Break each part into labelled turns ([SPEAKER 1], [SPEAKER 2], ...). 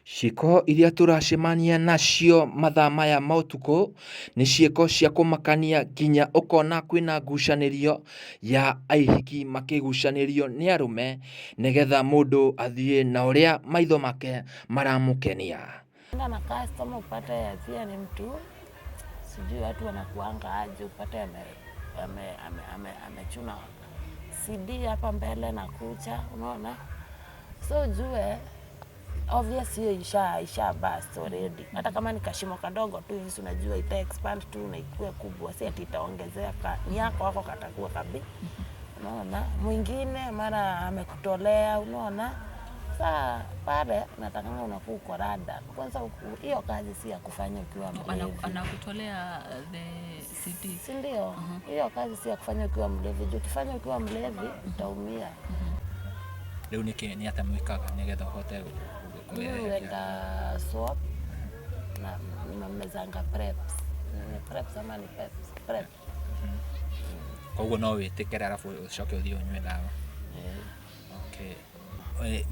[SPEAKER 1] Ciĩko iria tũracemania nacio mathaa maya ma ũtukũ, nĩ ciĩko cia kũmakania nginya ũkona kwĩna ngucanĩrio ya ahiki makĩgucanĩrio nĩ arũme, nĩgetha mũndũ athiĩ na ũrĩa maitho make maramũkenia.
[SPEAKER 2] Enda na customer upate pia ni mtu sijui watu wanakuanga aje, upate amechuna CD hapa mbele na kucha, unaona, so ujue obvious hiyo isha burst already. Hata kama ni kashimo kadogo tu hivi, si unajua ita expand tu na ikue kubwa, si ati itaongezeka, ni yako wako katakuwa kabi, unaona. Mwingine mara amekutolea, unaona. Saa pale natakanga unakuwa uko rada kwanza. Hiyo kazi si ya kufanya ukiwa mlevi.
[SPEAKER 3] Anakutolea the CD.
[SPEAKER 2] Si ndio? Hiyo kazi si ya kufanya ukiwa mlevi, juu ukifanya ukiwa mlevi utaumia.
[SPEAKER 4] Rĩu nĩkĩ nĩ atĩa mwĩkaga nĩgetha ũhote
[SPEAKER 2] Mimi huenda swap na mezanga preps. Ni preps ama ni peps? Prep.
[SPEAKER 4] Koguo no wĩtĩkĩre arabu ũcoke ũthiĩ ũnyue ndawa? Okay.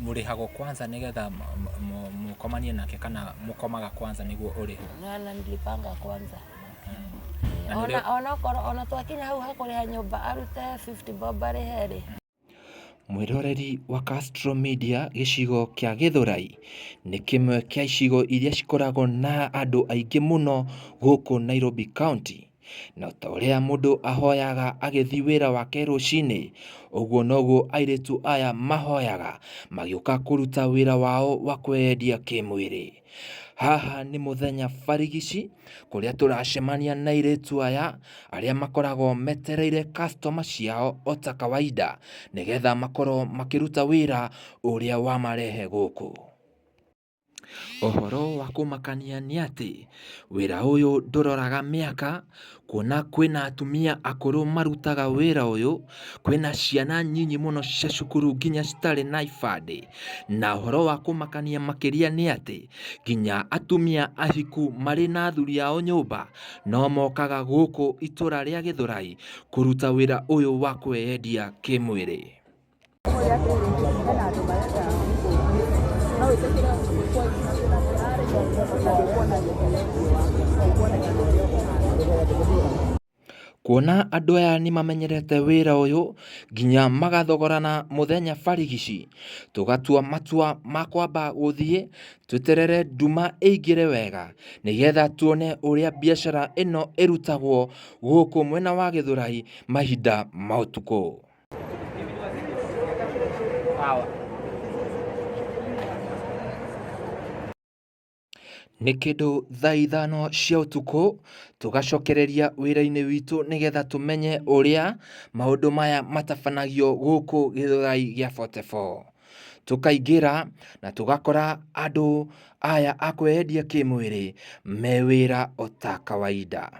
[SPEAKER 4] Mũrĩhagwo kwanza nĩgetha mũkomanie nake kana mũkomaga kwanza nĩguo ũrĩhwo?
[SPEAKER 2] Na nilipanga kwanza.
[SPEAKER 4] Na nĩ
[SPEAKER 2] Ona okorwo ona twakinya hau hakũrĩha nyũmba, arute 50 bob arĩhe rĩ.
[SPEAKER 1] Mwĩroreri wa Castro Media, gĩcigo kĩa Gĩthũrai nĩ kĩmwe kĩa icigo iria cikoragwo na andũ aingĩ mũno gũkũ Nairobi County. Na ta ũrĩa mũndũ ahoyaga agĩthiĩ wĩra wake rũcinĩ, ũguo noguo airĩtu aya mahoyaga magĩũka kũruta wĩra wao wa kwendia kĩmwĩrĩ. Haha nĩ mũthenya barigici kũrĩa tũracemania na airĩtu aya arĩa makoragwo metereire customer ciao o ta kawaida nĩgetha makorwo makĩruta wĩra ũrĩa wamarehe gũkũ. Ũhoro wa kũmakania nĩ atĩ wĩra ũyũ ndũroraga mĩaka, kuona kwĩna atumia akũrũ marutaga wĩra ũyũ, kwĩna ciana nyinyi mũno cia cukuru nginya citarĩ na ibandĩ, na ũhoro wa kũmakania makĩria nĩ atĩ nginya atumia ahiku marĩ na athuri ao nyũmba no mokaga gũkũ itũra rĩa Gĩthũrai kũruta wĩra ũyũ wa kwĩyendia kĩmwĩrĩ.
[SPEAKER 5] Hena andũ marenda no wĩtĩkĩre gwĩkwo na ndũkuonania ũthiũ waku, ndũkuonekana ũrĩa ũhana.
[SPEAKER 1] Kuona andũ aya nĩ mamenyerete wĩra ũyũ nginya magathogorana mũthenya barigici, tũgatua matua ma kwamba gũthiĩ tweterere nduma ĩingĩre wega nĩgetha tuone ũrĩa biacara ĩno ĩrutagwo gũkũ mwena wa Gĩthũrai mahinda ma ũtukũ. Nĩ kĩndũ thaa 5 cia ũtukũ tũgacokereria wĩra-inĩ witũ nĩgetha tũmenye ũrĩa maũndũ maya matabanagio gũkũ Gĩthũrai gĩa 44. Tũkaingĩra na tũgakora andũ aya a kwĩyendia kĩmwĩrĩ me wĩra o ta kawaida.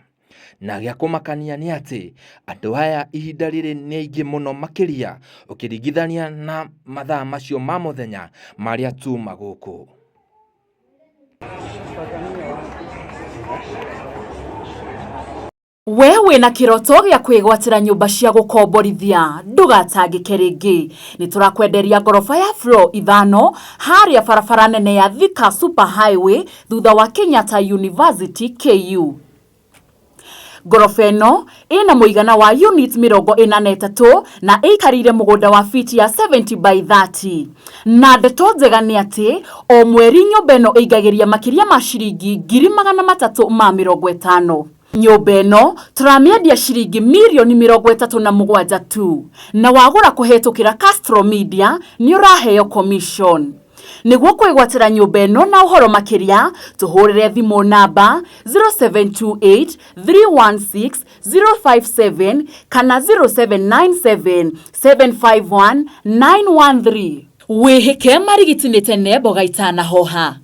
[SPEAKER 1] Na gĩa kũmakania nĩ atĩ andũ aya ihinda rĩrĩ nĩ aingĩ mũno makĩria ũkĩringithania na mathaa macio ma mũthenya marĩa tuma gũkũ.
[SPEAKER 6] We wĩna kĩroto gĩa kwĩgwatĩra nyũmba cia gũkomborithia, ndũgatangĩke rĩngĩ. Nĩ tũrakwenderia ngoroba ya floor 5 harĩa barabara nene ya Thika Super Highway thutha wa Kenyatta University KU. Ngoroba ĩno ĩna mũigana wa unit 43 na ĩikarĩire mũgũnda wa fiti ya 70 by 30. Na ndeto njega nĩ atĩ o mweri nyũmba ĩno ĩingagĩria makĩria ma ciringi 350,000. Nyũmba ĩno tũramĩendia ciringi mirioni 37 tu, na wagũra kũhetũkĩra Castro Media nĩ ũraheo commission. Nĩguo kwĩgwatĩra nyũmba ĩno na ũhoro makĩria, tũhũrĩre thimũ namba 0728 316 057 kana 0797 751 913. Wĩhĩke marigiti nĩ tene mboga itanahoha.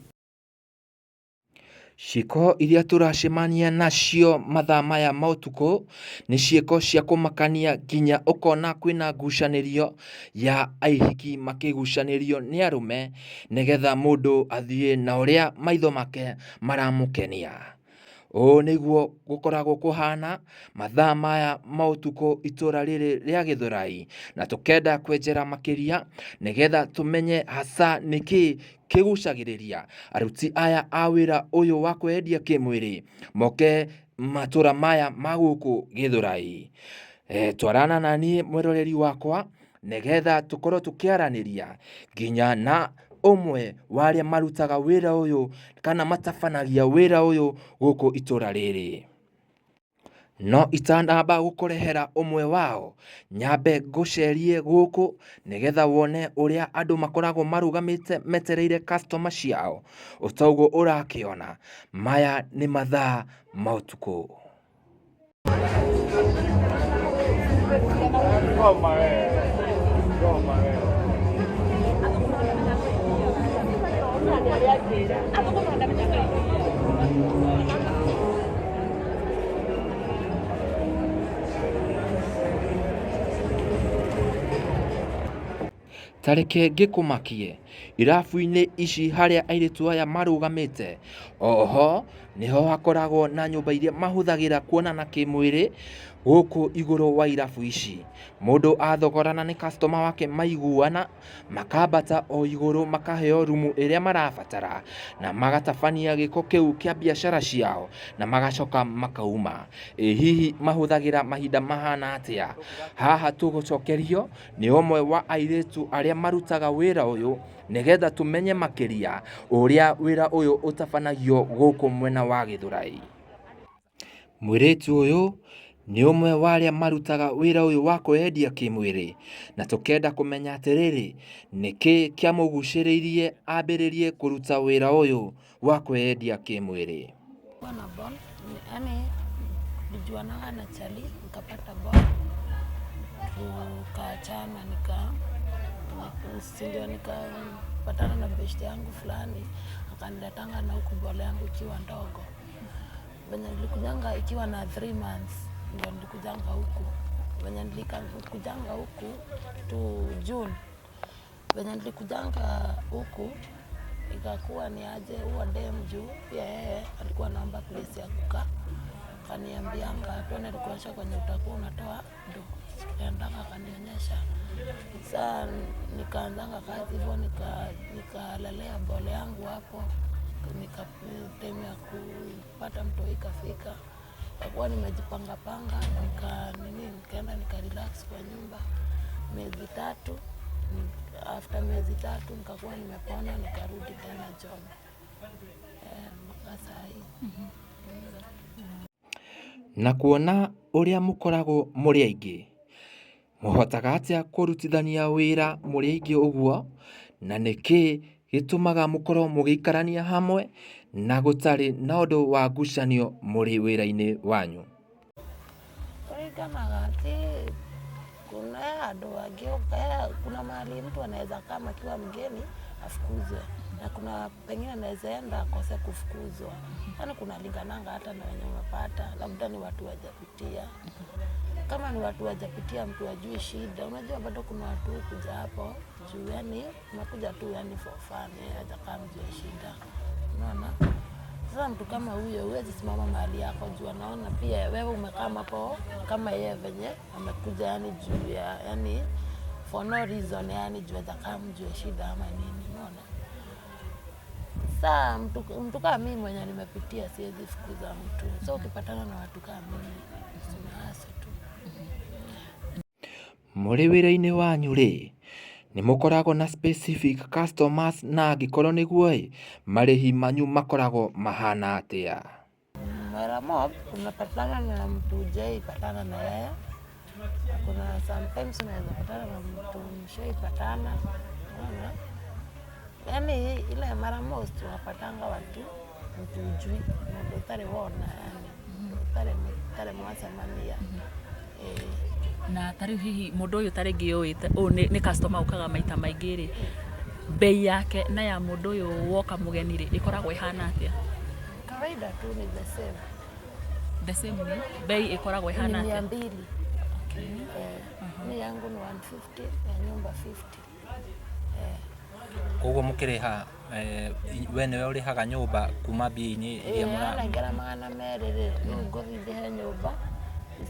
[SPEAKER 1] Ciĩko iria tũracemania nacio mathaa maya ma ũtukũ nĩ ciĩko cia kũmakania nginya ũkona kwĩna ngucanĩrio ya ahiki makĩgucanĩrio nĩ arũme nĩgetha mũndũ athiĩ na ũrĩa maitho make maramũkenia. Ũũ nĩguo gũkoragwo kũhana mathaa maya ma ũtukũ itũra rĩrĩ rĩa Gĩthũrai, na tũkenda kwenjera makĩria nĩgetha tũmenye hasa nĩkĩ kĩgucagĩrĩria aruti aya a wĩra ũyũ wa kwĩyendia kĩmwĩrĩ moke matũra maya ma gũkũ Gĩthũrai. Twarana na niĩ mwĩroreri wakwa nĩgetha tũkorwo tũkĩaranĩria nginya na ũmwe wa arĩa marutaga wĩra ũyũ kana matabanagia wĩra ũyũ gũkũ itũra rĩrĩ. No itanamba gũkũrehera ũmwe wao, nyambe ngũcerie gũkũ nĩgetha wone ũrĩa andũ makoragwo marũgamĩte metereire customer ciao. Ũtoguo ũrakĩona, maya nĩ mathaa ma ũtukũ. Ta reke ngĩkũmakie, irabu-inĩ ici harĩa airĩtu aya marũgamĩte, oho nĩho hakoragwo na nyũmba iria mahũthagĩra kuonana kĩmwĩrĩ gũkũ igũrũ wa irabu ici. Mũndũ athogorana nĩ customer wake maiguana, makambata o igũrũ makaheo rumu ĩrĩa marabatara, na magatabania gĩko kĩu kĩa biacara ciao, na magacoka makauma. Ĩ hihi mahũthagĩra mahinda mahana atĩa? Haha tũgũcokerio nĩ ũmwe wa airĩtu arĩa marutaga wĩra ũyũ nĩgetha tũmenye makĩria ũrĩa wĩra ũyũ ũtabanagio gũkũ mwena wa Gĩthũrai. Mũirĩtu ũyũ nĩ ũmwe wa arĩa marutaga wĩra ũyũ wa kwĩyendia kĩmwĩrĩ, na tũkenda kũmenya atĩrĩrĩ, nĩkĩ kĩamũgucĩrĩirie ambĩrĩrie kũruta wĩra ũyũ wa kwĩyendia kĩmwĩrĩ?
[SPEAKER 2] Kuwa na ball, yani nilijuananga na chali nikapata ball, tukaachana, si ndio nikapatana na beshte yangu fulani akaniletanga na huku ball yangu ikiwa ndogo. Venye nilikujanga ikiwa na 3 months ndio nilikujanga huku. Venye nilikujanga huku to June, venye nilikujanga huku ikakuwa ni aje huo dem juu pia yeye alikuwa anaomba place ya kukaa, akaniambianga twende nikuonyeshe kwenye utakuwa unatoa ndo tukaendanga, akanionyesha. Saa nikaanzanga kazi hivyo, nikalalea bole yangu hapo, nika time ya kupata mtoi ikafika, kakuwa nimejipanga panga, nika nini, nikaenda nika relax kwa nyumba miezi 3. After miezi 3 nikakuwa nimepona, nikarudi tena job mpaka saa hii.
[SPEAKER 1] Na kuona ũrĩa mũkoragwo mũrĩ aingĩ, mũhotaga atĩa kũrutithania wĩra mũrĩ aingĩ ũguo, na nĩkĩ gĩtũmaga mũkorwo mũgĩikarania hamwe na gũtarĩ na ũndũ wa ngucanio mũrĩ wĩra-inĩ wanyu?
[SPEAKER 2] Kũringanaga ti kuna andũ angĩ, kuna mahali mtu anaweza kama akiwa mgeni afukuzwe, na kuna pengine anaweza enda akose kufukuzwa. Yaani kunalingananga hata na wenye umepata, labda ni watu wajapitia. Kama ni watu wajapitia, mtu ajui shida, unajua bado kuna watu hukuja hapo juu, yani umekuja tu yani for fun, yeye hajakaa mjue shida, unaona. Sasa mtu kama huyo huwezi simama mahali yako juu anaona pia wewe umekaa hapo kama yeye venye amekuja, yani juu ya, yani for no reason, yani juu hajakaa mjue shida ama nini, unaona. Sasa mtu kama mimi mwenye nimepitia siwezi fukuza mtu. So ukipatana na watu kama mimi unaasi tu.
[SPEAKER 1] Mũrĩ wĩra-inĩ wanyu rĩ, nĩ mũkoragwo na specific customers, na angĩkorwo nĩguo ĩ, marĩhi manyu makoragwo mahana atĩa?
[SPEAKER 2] Mara mob unapatana na mtu hujaipatana na yeye. Kuna sometimes unaweza patana na mtu mshaipatana, unaona. Yaani ile mara most unapatanga watu mtu hujui, mundu utari wona, yani utari mwacemania.
[SPEAKER 3] Na ta rĩu hihi mũndũ ũyũ ta rĩngĩ ũĩte ũyũ nĩ customer ũkaga maita maingĩ rĩ, bei yake na ya mũndũ ũyũ woka mũgeni rĩ, ĩkoragwo ĩhana atĩa?
[SPEAKER 2] Kawaida tu ni the same.
[SPEAKER 3] The same ni bei ĩkoragwo ĩhana
[SPEAKER 2] Ni
[SPEAKER 3] atĩa?
[SPEAKER 2] 200. Mi yangu ni 150, ya nyumba 50.
[SPEAKER 4] Koguo mũkĩrĩha we nĩwe ũrĩhaga nyũmba kuma mbia-inĩ iria mũra
[SPEAKER 2] Anengera 200 rĩ, rĩu ngũthiĩ ndĩhe nyũmba,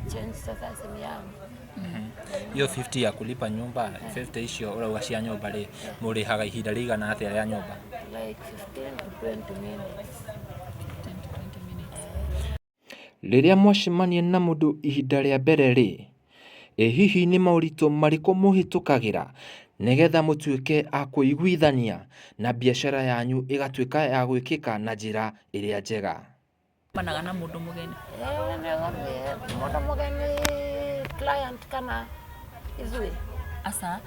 [SPEAKER 2] change sasa si ni yangu.
[SPEAKER 4] Hiyo 50 ya kulipa nyumba, 50 icio ũrauga cia nyũmba rĩ, mũrĩhaga ihinda rĩigana atĩa rĩa nyũmba?
[SPEAKER 2] Like 15 to 20 minutes.
[SPEAKER 3] 10 to 20 minutes.
[SPEAKER 1] Rĩrĩa mwacemania na mũndũ ihinda rĩa mbere rĩ, ĩ hihi nĩ moritũ marĩkũ mũhĩtũkagĩra nĩgetha mũtuĩke a kũiguithania na biacara yanyu ĩgatuĩka ya gwĩkĩka na njĩra ĩrĩa njega?
[SPEAKER 3] Managa na mũndũ mũgeni.
[SPEAKER 2] Ĩĩ nĩ ũgũthiĩ mũndũ mũgeni client kana ithuĩ.
[SPEAKER 3] Aca,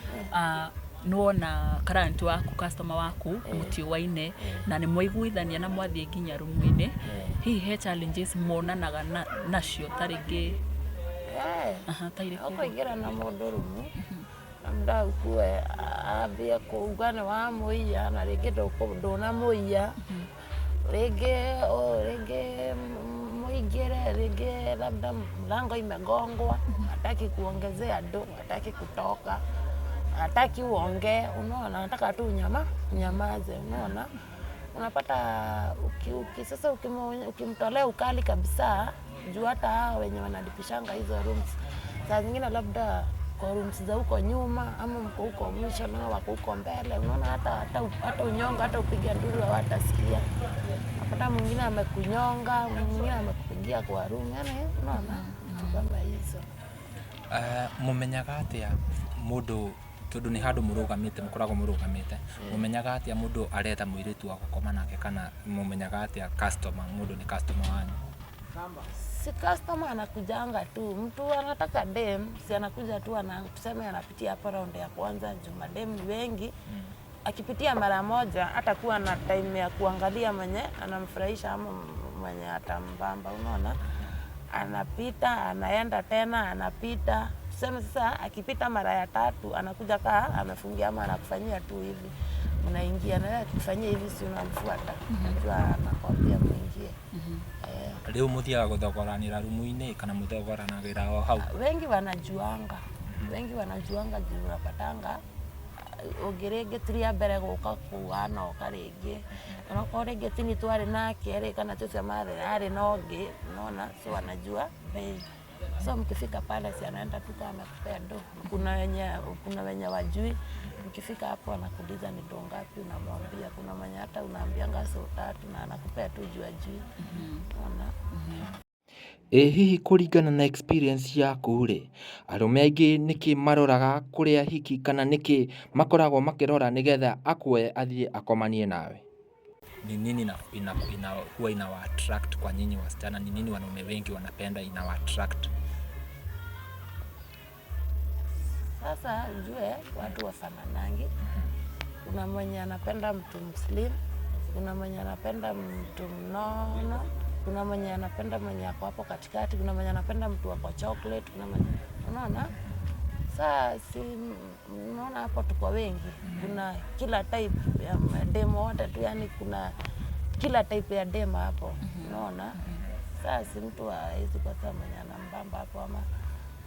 [SPEAKER 3] nĩwona client waku, customer waku mũtiũaine na nĩ mwaiguithania na mwathiĩ nginya rumu-inĩ, hihi he challenges monanaga nacio ta rĩngĩ? Aha, ta irĩkũ?
[SPEAKER 2] Ũkũingĩra na mũndũ rumu, labda ukue ambie kuuga nĩ wamũiya na rĩngĩ ndũnamũiya, rĩngĩ rĩngĩ mũingĩre, rĩngĩ labda mlango imegongwa, hataki kuongezea do, hataki kutoka, hataki uongee, unaona, anataka tu unyamaze, unaona. Unapata sasa ukimtolea ukali kabisa, juu hata hao wenye wanalipishanga hizo rooms saa zingine labda kwa rooms za huko nyuma ama mko huko mwisho nao wako huko mbele, unaona, hata unyonga, hata upiga nduru hawatasikia. Unapata mwingine amekunyonga, mwingine amekupigia kwa room, yani unaona vitu kama hizo.
[SPEAKER 4] Mũmenyaga atĩa mũndũ, tondũ nĩ handũ mũrũgamĩte, mũkoragwo mũrũgamĩte, mũmenyaga atĩa mũndũ aretha mũirĩtu wa gũkoma nake, kana mũmenyaga atĩa customer, mũndũ nĩ customer wanyu?
[SPEAKER 2] Si customer anakujanga tu, mtu anataka dem, si anakuja tu, tuseme anapitia hapo round ya kwanza, juu madem ni wengi. Akipitia mara moja hatakuwa na time ya kuangalia mwenye anamfurahisha ama mwenye atambamba, unaona. Anapita, anaenda tena, anapita. Tuseme sasa akipita mara ya tatu anakuja kaa amefungia ama anakufanyia tu hivi. Unaingia na yeye akikufanyia hivi si unamfuata. Unajua anakwambia muingie.
[SPEAKER 4] Rĩu mũthiaga gũthogoranĩra rumu-inĩ kana mũthogoranagĩra o hau?
[SPEAKER 2] Wengi wanajuanga. Wengi wanajuanga juu unapatanga ũngĩ rĩngĩ ti rĩa mbere gũka kũu anoka rĩngĩ, onokorwo rĩngĩ ti nĩ twarĩ nake rĩ, kana tũcio arĩ na ũngĩ, unaona, so wanajua bei. So mkifika pale si anaenda tu kama amekupea do. Kuna wenye wajui, mkifika hapo anakuuliza ni do ngapi, unamwambia. Kuna mwenye hata unaambianga so tatu na anakupea tu juu ajui. Unaona?
[SPEAKER 1] Ĩ hihi kũringana na experience yaku rĩ, arũme aingĩ nĩkĩ maroraga kũrĩa hiki kana nĩkĩ makoragwo makĩrora nĩgetha akuoye athiĩ akomanie nawe?
[SPEAKER 4] Ni nini huwa inawa attract kwa nyinyi wasichana? Ni nini wanaume wengi wanapenda inawa attract?
[SPEAKER 2] Sasa ujue watu wafananangi. Kuna mwenye anapenda mtu mslim, kuna mwenye anapenda mtu mnono, kuna mwenye anapenda mwenye ako hapo katikati, kuna mwenye anapenda mtu ako chocolate, kuna mwenye, unaona? Saa si unaona hapo tuko wengi. Kuna kila type ya demo wote tu, yani kuna kila type ya demo hapo, unaona? Saa si mtu hawezi kosa mwenye anambamba hapo ama,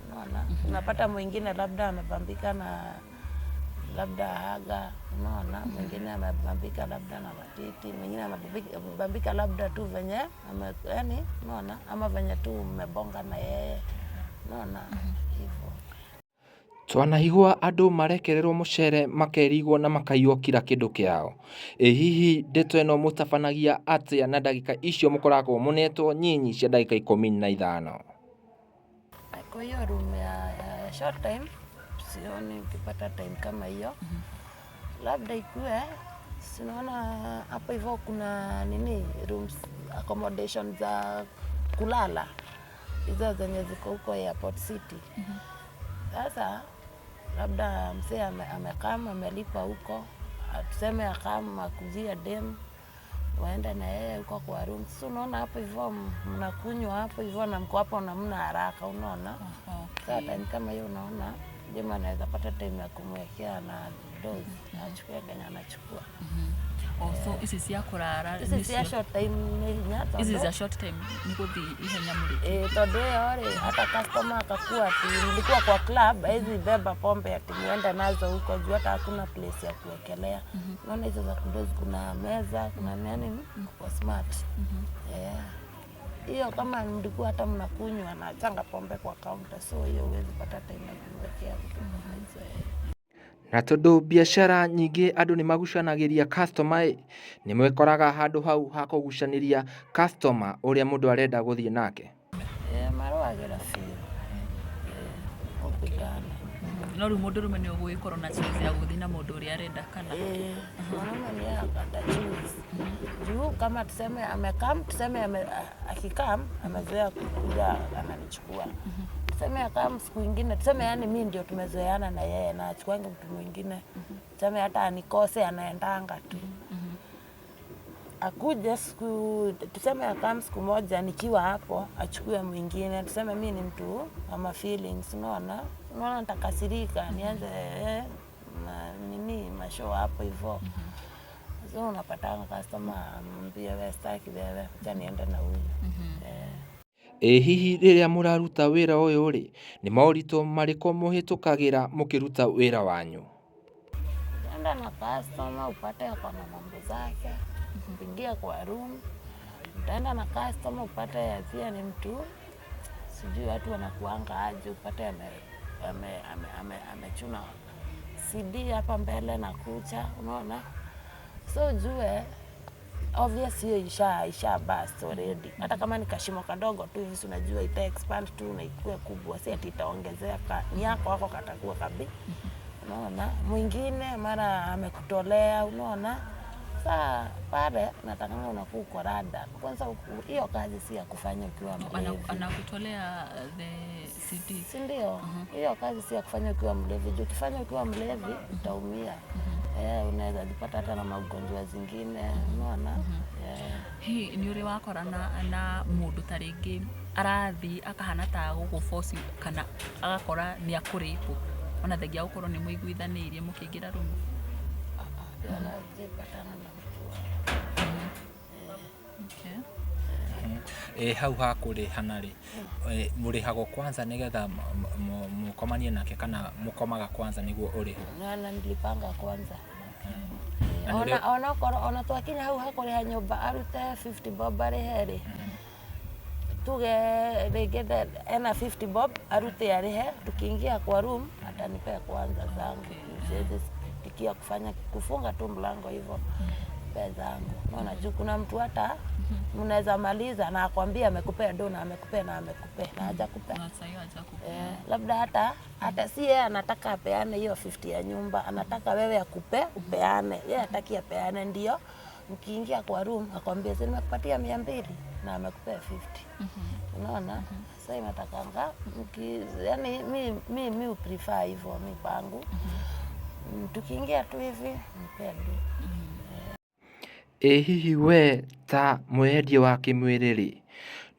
[SPEAKER 2] unaona? Unapata mwingine labda amebambika na labda haga, unaona? Mwingine amebambika labda na matiti, mwingine amebambika labda tu venye yani, unaona? Ama venye tu mmebonga na yeye, unaona? Hivyo.
[SPEAKER 1] Twanaigua andũ marekererwo mũcere makerigwo na makaiywo kila kĩndũ kĩao. Ĩ hihi ndeto ĩno mũtabanagia atĩa na ndagĩka icio mũkoragwo mũnetwo nyinyi cia ndagĩka 15?
[SPEAKER 2] Kwa hiyo room ya short time sioni ukipata time kama hiyo. Labda ikue, sinaona hapo hivyo kuna nini, rooms accommodation za kulala hizo zenye ziko huko Airport City. Sasa labda msee amekam amelipa huko, tuseme akam akujia dem waende na yeye huko kwa room. Sasa unaona hapo hivyo mnakunywa hapo hivyo na mko hapo na mna haraka, unaona. Sasa time kama hiyo unaona dem anaweza pata time ya kumwekea na dose, achukue kenye anachukua.
[SPEAKER 3] Oh, so ici cia kũrara
[SPEAKER 2] Ici cia
[SPEAKER 3] nĩcio-
[SPEAKER 2] short time nĩ hinya
[SPEAKER 3] ici
[SPEAKER 2] tondũ
[SPEAKER 3] cia short time nĩ gũthiĩ ihenya mũrĩkie.
[SPEAKER 2] Eh, tondũ ĩyo rĩ hata customer akakuwa ati nilikuwa kwa club haizi beba pombe ati niende nazo huko juu hata hakuna place ya kuwekelea. Unaona hizo za kudozi, kuna meza, kuna nini, kwa smart. Eh, hiyo kama mlikuwa hata mnakunywa na changa pombe kwa counter, so hiyo huwezi pata time ya kuwekea vitu kama hizo eh.
[SPEAKER 1] Na tondũ biacara nyingĩ andũ nĩ magucanagĩria customer ĩ, nĩ mwĩkoraga handũ hau ha kũgucanĩria customer ũrĩa mũndũ arenda gũthiĩ nake.
[SPEAKER 2] Eh, marũagĩra biũ. Eh, gũpigana.
[SPEAKER 3] No rĩu mũndũrũme nĩ ũgũgĩkorwo na choice ya gũthiĩ na mũndũ ũrĩa arenda kana?
[SPEAKER 2] Eh, mwanaume ni yeye ata choose. Juu kama tuseme amekam, tuseme akikam amezoea kuja ananichukua. Tuseme akam siku ingine, tuseme yani mi ndio tumezoeana na yeye na achukuange mtu mwingine. Tuseme hata anikose anaendanga tu. Akuje siku tuseme akam siku moja nikiwa hapo achukue mwingine, tuseme mi ni mtu ama feelings, unaona, unaona nitakasirika nianze eh, ma, nini mashow hapo hivyo. So unapatanga customer amwambie wewe sitaki wewe, acha niende na huyu eh.
[SPEAKER 1] Ĩ hihi rĩrĩa mũraruta wĩra ũyũ rĩ, nĩ moritũ marĩkũ mũhĩtũkagĩra mũkĩruta wĩra wanyu?
[SPEAKER 2] Enda na customer upate ako na mambo zake, ingia kwa room. Utaenda na customer upate pia ni mtu sijui watu wanakuanga aje, upate amechuna amechuna CD hapa mbele na kucha, unaona, so ujue obvious hiyo isha burst already. Hata kama ni kashimo kadogo tu hivi, si unajua ita expand tu na ikue kubwa, si ati itaongezeka, ni yako wako katakuwa kabi, unaona. Mwingine mara amekutolea, unaona. Saa pale natakanga unakuwa uko rada kwanza. Hiyo kazi si ya kufanya ukiwa mlevi.
[SPEAKER 3] Anakutolea the CD.
[SPEAKER 2] Si ndio? Hiyo kazi si ya kufanya ukiwa mlevi. Juu ukifanya ukiwa mlevi utaumia. Eh, unaweza jipata hata na magonjwa zingine, unaona? Eh.
[SPEAKER 3] Hihi nĩ ũrĩ wakorana na mũndũ ta rĩngĩ arathiĩ akahana ta gũgũ kana agakora nĩ akũrĩpwo ona thengia gũkorwo nĩ mũiguithanĩirie mũkĩingĩra rumu?
[SPEAKER 2] Ndio anajipatana na mtu
[SPEAKER 3] Okay.
[SPEAKER 4] Ĩ hau ha kũrĩhana rĩ, mũrĩhagwo kwanza nĩgetha mũkomanie nake kana mũkomaga kwanza nĩguo ũrĩhwo?
[SPEAKER 2] Na nilipanga kwanza.
[SPEAKER 4] Na nĩ
[SPEAKER 2] Ona okorwo ona twakinya hau hakũrĩha nyũmba arute 50 bob arĩhe rĩ, tuge rĩngĩ ena 50 bob arute arĩhe, tukiingia kwa room atanipea kwanza zangu. Siwezi tikia kufanya kufunga tu mlango hivyo pe zangu. Unaona, juu kuna mtu hata mnaweza maliza na akwambia amekupea do na amekupea na amekupea na hajakupea.
[SPEAKER 3] Na sasa hiyo hajakupea.
[SPEAKER 2] Eh, labda hata si yeye anataka apeane hiyo 50 ya nyumba, anataka wewe akupe upeane. Yeye hataki apeane, ndio mkiingia kwa room akwambia si nimekupatia 200 na amekupea 50. Unaona? Sasa inatakanga yani mi prefer hivyo mi pangu. Tukiingia tu hivi nipee do.
[SPEAKER 1] Ĩ hihi we ta mwendia wa kĩmwĩrĩ rĩ,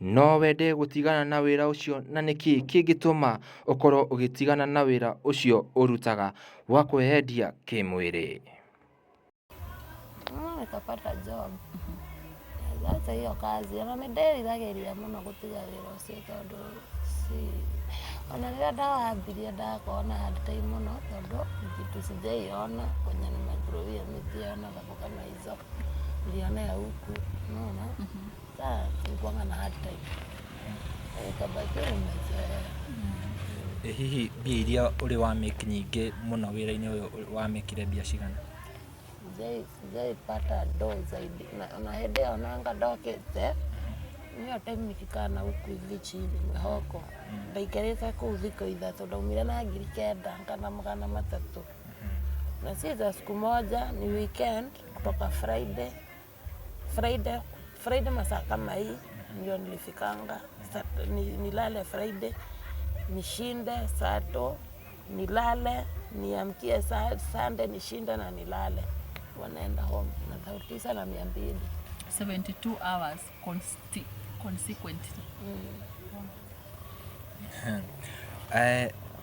[SPEAKER 1] no wende gũtigana na wĩra ũcio na nĩkĩ kĩngĩtũma ũkorwo ũgĩtigana na wĩra ũcio ũrutaga wa kwĩyendia kĩmwĩrĩ?
[SPEAKER 2] Nikapata job. Sasa hiyo kazi ona nĩ ndĩriragĩria mũno gũtiga wĩra ũcio tondũ si ona rĩrĩa ndawambirie ndakorwo na hard time mũno tondũ kitu sijaiona kwenye nimegrowia mi sijaona vako kama hizo nilionea huku, unaona. Saa nilikuwanga na hard time, ikabakia nimezoea.
[SPEAKER 4] Ĩ hihi mbia iria ũrĩ wa make nyingĩ mũno wĩra-inĩ ũyũ wamĩkire mbia cigana?
[SPEAKER 2] Sijaipata do zaidi na hĩndĩ ĩyo nanga ndokĩte niyo time nikikaa na huku hivi chini mwĩhoko ndaikarĩte kũu thikũ 3 ndaumire na 9,000 kana 300 na si za siku moja, ni weekend kutoka Friday masaa kama hii ndio nilifikanga. Nilale Friday nishinde Sato nilale niamkie Sunday nishinde na nilale, wanaenda home na 9,200.
[SPEAKER 3] 72 hours consequently.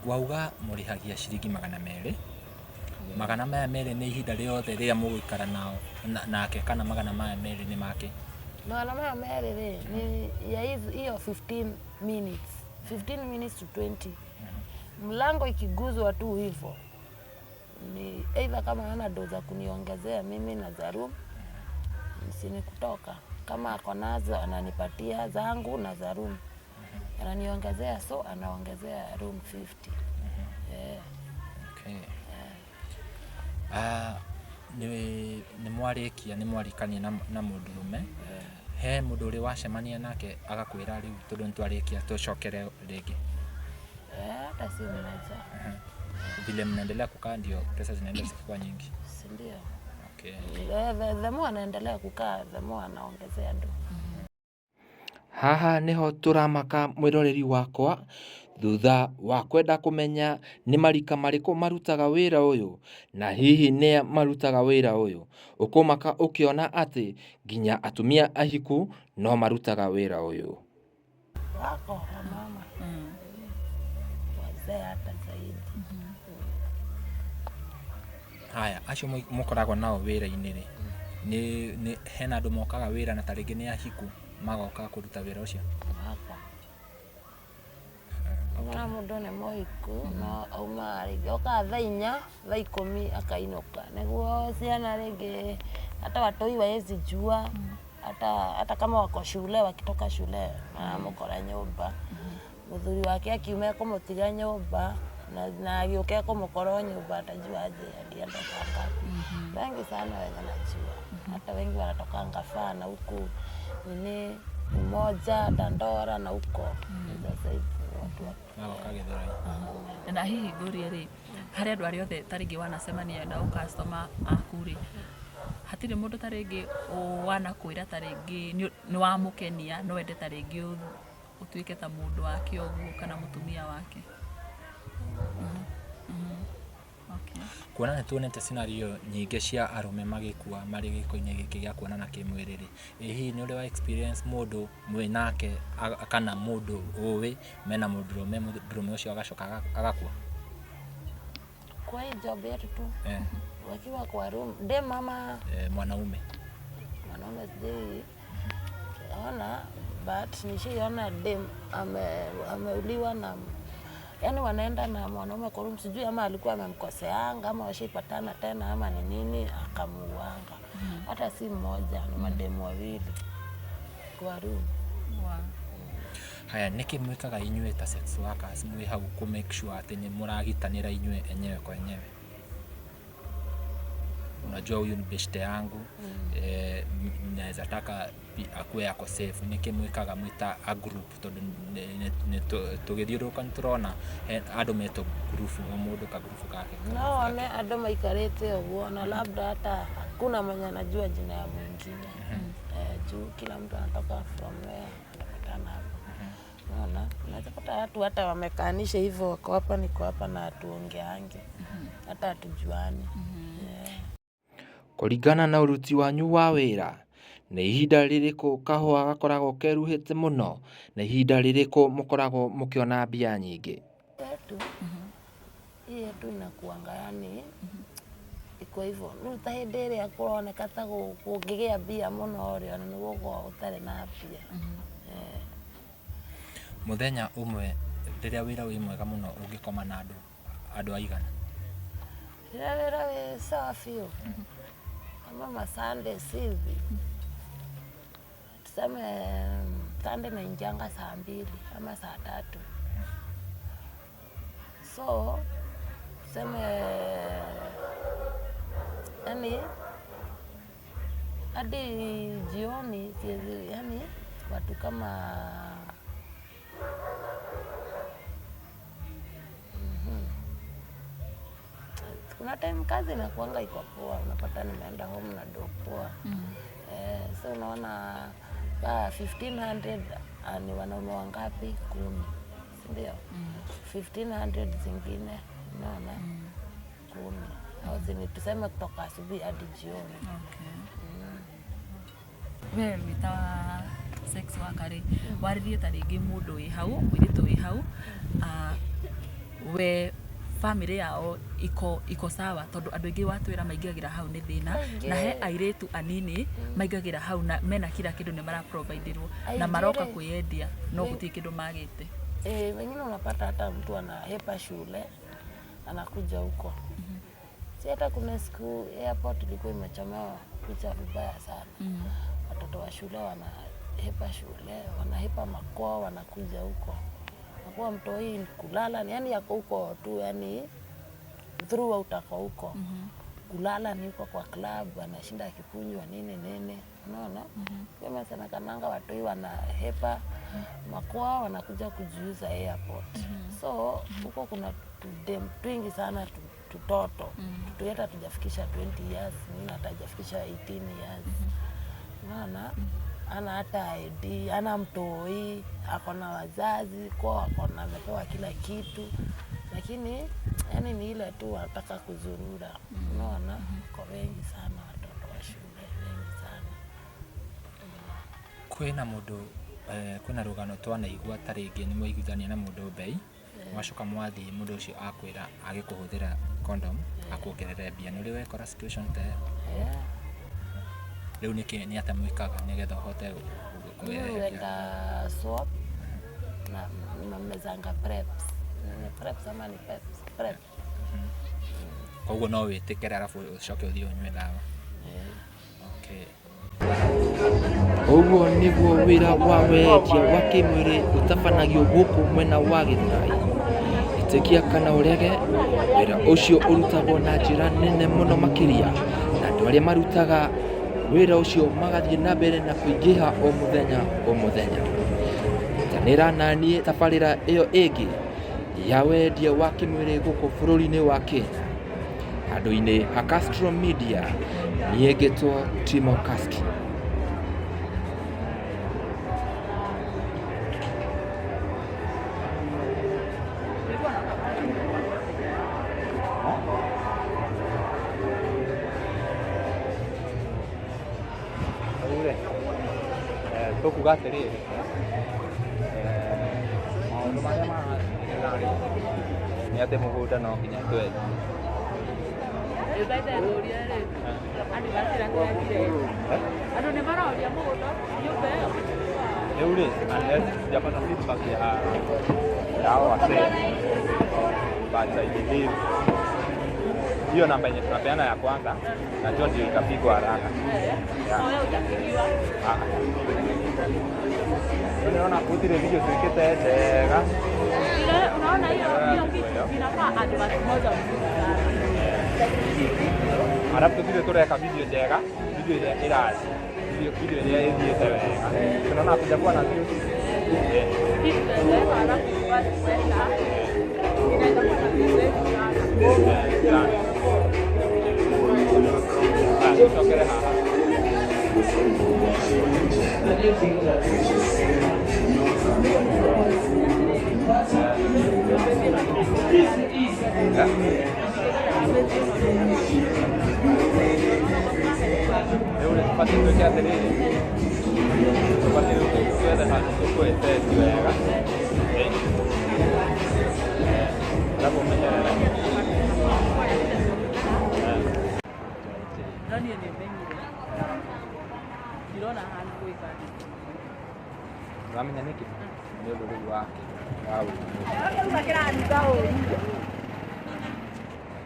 [SPEAKER 4] Wauga mũrĩhagia ciringi 200 Magana maya merĩ nĩ ihinda rĩothe rĩrĩa mũgũikara nao nake kana magana maya merĩ nĩ make?
[SPEAKER 2] Magana maya merĩ rĩ ni ya hiyo 15 minutes, 15 minutes to 20. Mlango ikiguzwa tu hivyo ni either kama hana do za kuniongezea mimi na za room, sini kutoka. Kama ako nazo ananipatia zangu na za room, ananiongezea, so anaongezea room 50. Yeah.
[SPEAKER 4] Okay. Ah, nĩ mwarĩkia nĩ mwarĩkania na mũndũrũme, he mũndũ ũrĩ wacemania nake agakwĩra rĩu tondũ nĩ twarĩkia tũcokere rĩngĩ?
[SPEAKER 2] Eh, hata si mmoja.
[SPEAKER 4] Vile mnaendelea kukaa ndio pesa zinaenda zikikuwa nyingi?
[SPEAKER 2] Si ndio?
[SPEAKER 4] Okay.
[SPEAKER 2] Eh, the more anaendelea kukaa, the more anaongezea do.
[SPEAKER 1] Haha nĩho tũramaka mwĩroreri wakwa thutha wa kwenda kũmenya nĩ marika marĩkũ marutaga wĩra ũyũ na hihi nĩa marutaga wĩra ũyũ. Ũkũmaka ũkĩona atĩ nginya atumia ahiku no marutaga wĩra ũyũ.
[SPEAKER 2] Wako wamama, wazee hata zaidi.
[SPEAKER 4] Haya, acio mũkoragwo nao wĩra-inĩ rĩ, nĩ hena andũ mokaga wĩra na tarĩngĩ nĩ ahiku magoka kũruta wĩra ũcio?
[SPEAKER 2] Wako. Ũkona mũndũ nĩ mũhiku no auma rĩngĩ okaga thaa 4, thaa 10 akainũka, nĩguo ciana rĩngĩ hata watoi waezi jua, hata kama wako shule, wakitoka shule maramũkora nyũmba. Mũthuri wake akiuma ekũmũtiga nyũmba na agĩũka ekũmũkora o nyũmba, atajua aje alienda saa ngapi. Wengi sana wenye najua, hata wengi wanatokanga far na huku nini, Umoja, Dandora na huko. Sasa hivi watu
[SPEAKER 4] Magoka Gĩthũrai.
[SPEAKER 3] Na hihi ngũrie rĩ, harĩ andũ arĩa othe tarĩngĩ wanacemania nao customer aku rĩ, hatirĩ mũndũ tarĩngĩ wanakwĩra tarĩngĩ nĩ wamũkenia, no ende tarĩngĩ ũtuĩke ta mũndũ wake ũguo kana mũtumia wake? Okay.
[SPEAKER 4] Kuona nĩ tuonete scenario nyingĩ cia arũme magĩkua marĩ gĩko-inĩ gĩkĩ gĩa kuonana kĩmwĩrĩ rĩ, ĩ hihi nĩ ũrĩ wa experience mũndũ mwĩ nake kana mũndũ ũĩ mena mũndũrũme, mũndũrũme ũcio agacoka agakua?
[SPEAKER 2] Kwa hii job yetu tu?
[SPEAKER 4] Eh.
[SPEAKER 2] Wakiwa kwa room, dem mama?
[SPEAKER 4] Eh, mwanaume.
[SPEAKER 2] Mwanaume sijai ona, but nishaiona dem ameuliwa na, yani wanaenda na mwanaume kwa room, sijui ama alikuwa amemkoseanga ama washaipatana tena ama ni nini akamuuanga. Hata si mmoja, ni mademu wawili kwa room.
[SPEAKER 3] Wow.
[SPEAKER 4] Haya, nĩkĩ mwĩkaga inyuĩ ta sex workers mwĩ hau kũ make sure atĩ nĩ mũragitanĩra inyuĩ enyewe kwa enyewe? Unajua huyu ni beshte yangu, naweza taka akuwe ako safe. Nĩkĩ mwĩkaga mwĩ ta a group? Tondũ tũgĩthiũrũrũka nĩ tũrona andũ metwo group, o mũndũ ka group kake.
[SPEAKER 2] No one andũ maikarĩte ũguo na labda hata hakuna mwenye anajua jina ya mwingine. Eh, juu kila mtu anatoka from where, anapatana hapo. Unaona, unaweza pata watu hata wamekaanisha hivyo, wako hapa, niko hapa, na hatuongeangi, hata hatujuani. Yeah.
[SPEAKER 1] Kũringana na ũruti wanyu wa wĩra, nĩ ihinda rĩrĩkũ kahũa gakoragwo keruhĩte mũno na ihinda rĩrĩkũ mũkoragwo mũkĩona mbia nyingĩ?
[SPEAKER 2] Yetu hii yetu inakuanga yani iko hivyo rĩu, ta hĩndĩ ĩrĩa kũroneka ta kũngĩgĩa mbia mũno rĩ, ona nĩ gũkorwo gũtarĩ na mbia. Eh.
[SPEAKER 4] Mũthenya ũmwe rĩrĩa wĩra wĩ mwega mũno ũngĩkoma na andũ aigana?
[SPEAKER 2] Rĩrĩa wĩra wĩ sawa biũ, kama masunday hivi, tuseme Sunday naingianga saa 2 ama saa 3, so tuseme yani hadi jioni siwezi, yani watu kama Kuna time kazi inakuanga iko poa, unapata nimeenda home na do poa. Eh, so unaona kaa 1500, ah, ni wanaume wangapi? 10, si ndio? 1500 zingine, unaona, 10 au zini, tuseme kutoka asubuhi hadi jioni.
[SPEAKER 3] Okay. We wĩ ta sex worker rĩ, warĩrie ta rĩngĩ mũndũ wĩ hau, mũirĩtu wĩ hau, ah, we Family yao iko sawa, tondu andu aingi watwira maingagĩra hau nĩ thĩna, na he airĩtu anini maingagĩra hau na mena kila kĩndũ nĩ maraprovidirwo na maroka kwĩyendia no gũtirĩ kĩndũ magĩte.
[SPEAKER 2] Wengine unapata hata mtu anahepa shule anakuja huko. Si hata kuna siku airport ilikuwa imechomewa picha vibaya sana. Watoto wa shule wanahepa shule, wanahepa makwao, wanakuja huko. Nakuwa mtoi kulala, yani yako huko tu, yani throughout ako huko. Kulala ni huko kwa club, anashinda akikunywa nini nini. Unaona? Kama sana kananga watoi wanahepa makwao, wanakuja kujiuza airport. So huko kuna tudem twingi sana tutoto. Tutu hatujafikisha 20 years, mwingine hata hajafikisha 18 years. Unaona? Ana hata ID, ana mtoi, ako na wazazi, kwa ako na amepewa kila kitu. Lakini yani ni ile tu wanataka kuzurura. Unaona? Kwa wengi sana watoto wa shule, wengi sana.
[SPEAKER 4] Kwĩna mũndũ kwĩna rũgano twanaigua ta rĩngĩ nĩ mwaiguithania na mũndũ mbei, mwacoka mwathiĩ mũndũ ũcio akwĩra age kũhũthĩra condom akuongerere mbia. Nĩ ũrĩ wekora situation ta ĩyo? Rĩu nĩkĩ nĩ atĩa mwĩkaga nĩgetha ũhote
[SPEAKER 2] Mimi huweka swap na mezanga preps. Ni preps ama ni peps? Prep.
[SPEAKER 4] Koguo no wĩtĩkĩre arabu ũcoke ũthiĩ ũnyue ndawa. Okay.
[SPEAKER 1] Ũguo nĩguo wĩra wa wendia wa kĩmwĩrĩ ũtabanagio gũkũ mwena wa Gĩthũrai. Ĩtĩkia kana ũrege, wĩra ũcio ũrutagwo na njĩra nene mũno makĩria, na andũ arĩa marutaga wĩra ũcio magathiĩ na mbere na kũingĩha o mũthenya o mũthenya. Nyitanĩra naniĩ tabarĩra ĩyo ĩngĩ ya wendia wa kĩmwĩrĩ gũkũ bũrũri-inĩ wa Kenya. Handũ-inĩ ha Castro Media, niĩ ngĩtwo Timo Castro.
[SPEAKER 4] Tũkuga atĩrĩrĩ, maũndũ marĩa marathiĩ nĩ atĩ mũgũnda no nginya twendie. Rĩu rĩ, unless sijapata feedback ya hao wasee, but I believe hiyo namba yenye tunapeana ya kwanza najua ndio itapigwa haraka. Unaona gũtirĩ video twĩkĩte njega.
[SPEAKER 3] Unaona hiyo kitu inafaa advert moja mzuri sana.
[SPEAKER 4] Arabu tũtirĩ tũreka video njega, video ĩrĩa ĩrathiĩ, video ĩrĩa ĩthiĩte wega. Tunaona hakujakuwa na views. Tũcokere haha. Rĩu rĩ, tũbatiĩ twĩke atĩrĩrĩ, tũbatiĩ rĩu twethe handũ tũkwĩtesti wega, arabu ũmenyerere.
[SPEAKER 3] No niĩ nĩ menyire ndirona hana gwĩka.
[SPEAKER 4] Ũramenya nĩkĩ? Nĩ ũndũ rĩu wake wa ũini ũcio.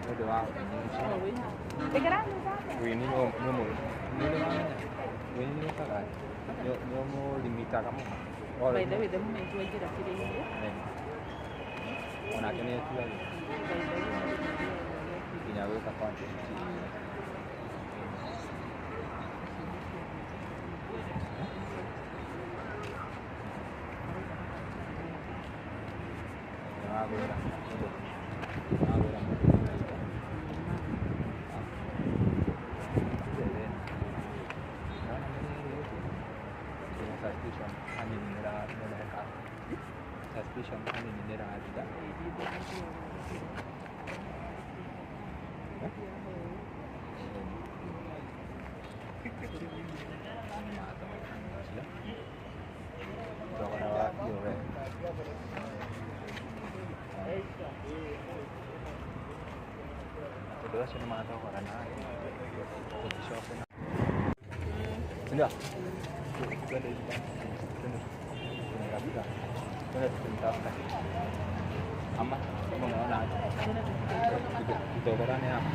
[SPEAKER 4] Nĩ ũndũ wa ũini ũcio. Ũini nĩ ũramenya? Ũini nĩ ũkaga nĩ ũmũlimitaga mũno.
[SPEAKER 3] By the way, the moment waingĩra kĩrĩa-inĩ
[SPEAKER 4] Onake nĩ etuagĩra nginya gwĩka content. Nĩwagwĩra mũndũ, nĩwagwĩra mũndũ wĩna ita. Suspicion hanini nĩreka, suspicion hanini nĩrathira. Thogora wa biũ we. Andũ acio nĩ mathogorana tũticoke na sindio? Twende hivi basi. Twende tunatafuta. Twende tukimtafuta. Ama kama unaona aje? Tuthogorane hapa.